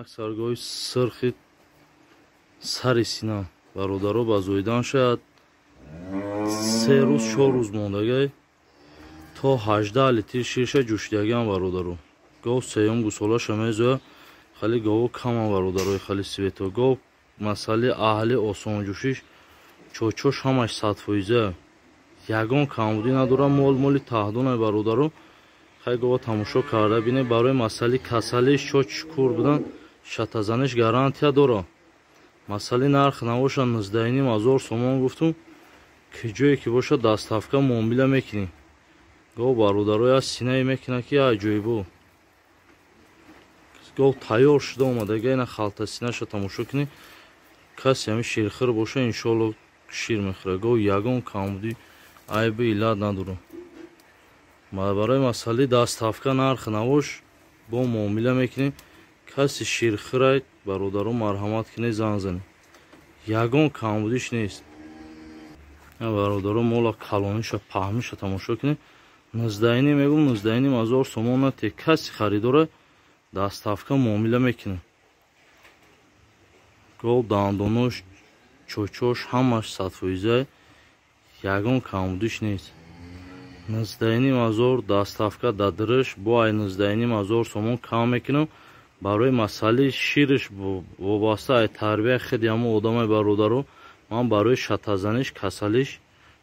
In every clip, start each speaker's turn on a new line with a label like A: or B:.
A: Як саргоҳи сирхи сари сина, бародаро, ба зоидан шояд 3 рӯз, 4 рӯз мондагай. То 18 литр ширша ҷӯшидагиам, бародаро. Гов сеюм гусолаша мезоя. Хеле гово камам, бародарои, хеле цвето гов. Масъалаи аҳли осонҷӯшиш, чочош ҳамаш 100%, ягон камбудӣ надорам. Мол моли таҳдонай, бародаро. Хай, гова тамошо карда бине. Барои масъалаи касалиш, чоч кур будан, шатазаниш гарантия дора. Масъалаи нарх навоша 19,5 ҳазор сомон гуфтум. Ки ҷое ки бошад, доставка муомила мекунем. Гов, бародаро, аз синае мекунад, ки аҷоибо. Гов тайёр шуда омадага. Ина халта синаша тамошо кунӣ. Касе ҳами ширхӯр боша, иншоалло, шир мехӯрад. Гов ягон камбудӣ, айби иллат надорам. Барои масъалаи доставка, нарх навош бо муомила мекунем. Каси ширхӯрай, бародаро, марҳамат кунед, занг занед. Ягон камбудиш нест, бародаро. Мола калониша, паҳмиша тамошо кунед. 19,5 мегум, 19,5 ҳазор сомон нате. Каси харидора, доставка муомила мекунем. Гов дандонош, чочош ҳамаш 100%, ягон камбудиш нест. 19,5 ҳазор, доставка дадириш. Бо ай 19,5 ҳазор сомон кам мекунам. Барои масъалаи шириш вобаста ай тарбияи худи ҳамон одамай, бародаро. Ман барои шатазаниш, касалиш,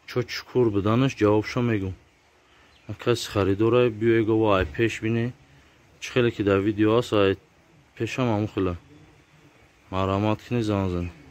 A: чочкур буданаш ҷавобшо мегӯм. Каси харидора биёе, гова ай пеш бине. Чӣ хеле ки дар видео аст, ай пешам ҳамон хела. Марҳамат кунед, занг занед.